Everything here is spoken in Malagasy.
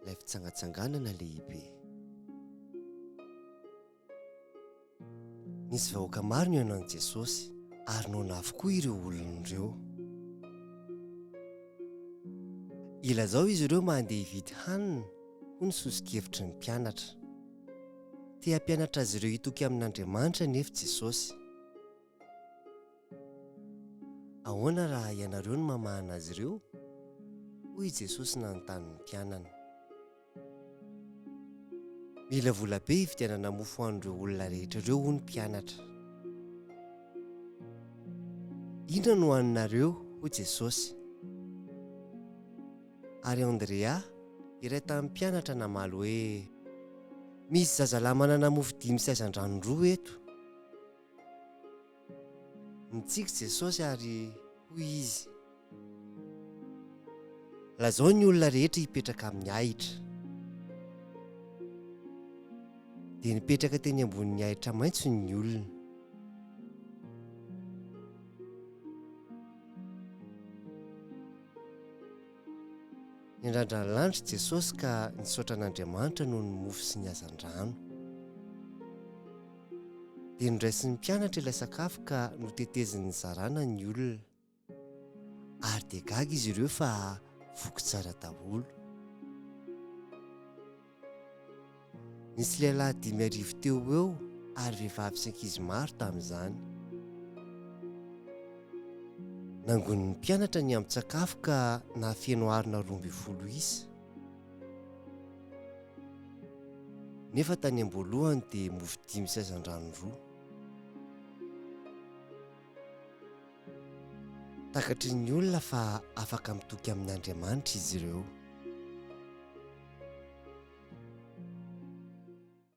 Ilay fitsangatsanganana lehibe. Nisy vahoaka maro nihaino an'i Jesosy, ary noana avokoa ireo olona ireo. Ilazao izy ireo mba handeha hividy hanina, hoy ny soso-kevitry ny mpianatra. Te hampianatra azy ireo hitoky amin'Andriamanitra anefa Jesosy. Ahoana raha ianareo no mamahana azy ireo? Hoy i Jesosy nanontany ny mpianany. Mila vola be hividianana mofo ho an'ireo olona rehetra ireo, hoy ny mpianatra. Inona no haninareo? Hoy Jesosy. Ary Andrea, iray tamin'ny mpianatra, namaly hoe, Misy zazalahy manana mofo dimy sy hazandrano roa eto. Nitsiky Jesosy ary hoy Izy, Lazao ny olona rehetra hipetraka amin'ny ahitra. Dia nipetraka teny ambonin'ny ahitra maitso ny olona. Niandrandra ny lanitra Jesosy ka nisaotra an'Andriamanitra noho ny mofo sy ny hazandrano. Dia noraisin'ny mpianatra ilay sakafo ka noteteziny nizarana ny olona. Ary dia gaga izy ireo fa voky tsara daholo. Nisy lehilahy 5000 teo ho eo ary vehivavy sy ankizy maro tamin'izany. Nangonin'ny mpianatra ny ambin-tsakafo ka nahafeno harona 12 isa. Nefa tany am-boalohany dia mofo dimy sy hazandrano roa. Takatry ny olona fa afaka mitoky amin'Andriamanitra izy ireo.